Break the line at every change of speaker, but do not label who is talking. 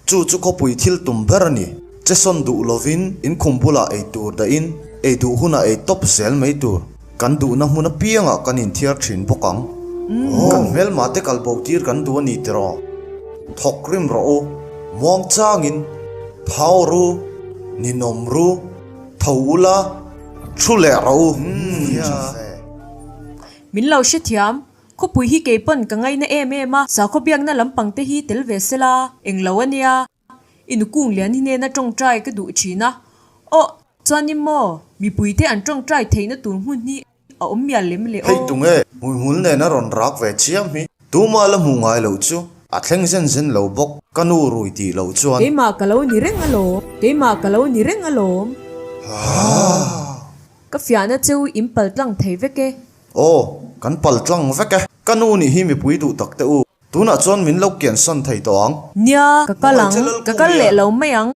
Chu chu khawpui thil tum ber a ni. Chesawn duh lovin inkhum bulah ei tur dahin ei duh hunah ei tawp zel mai tur. Kan duhna hmun apiangah kan inthiar thin bawk ang. Kan hmelma te kal bo tir kan duh a ni tiraw? Thawk rim rawh u, muang changin phau ru, ninawm ru, tho ula, thu leh rawh u.
Min lo hrethiam, Khawpui hi kei pawn ka ngaina em em a, sakhaw biakna lampang te hi tel ve sela, englo a nia. I nukung lian hi nena tawngtai ka duh thin a, aw chuanin maw mipui te an tawngtai theihna tur hmun hi a awm mial lem le aw.
Hei tunge hmuihmul nena rawn rak ve chiam hi tuma la hmuh ngai loh chu a thleng zen zen lo bawk ka nu rui tih loh chuan.
Keimah ka lo ni reng alawm, keimah ka lo ni reng alawm. Ka fiahna cheu in pal tlang thei vek e.
Aw, kan pal tlang vek e. Ka nu nih hi mipui duh tak teh u. Tunah chuan min lo kiansan thei tawh ang.
Nia, ka kal ang. Ka kal leh lo mai ang.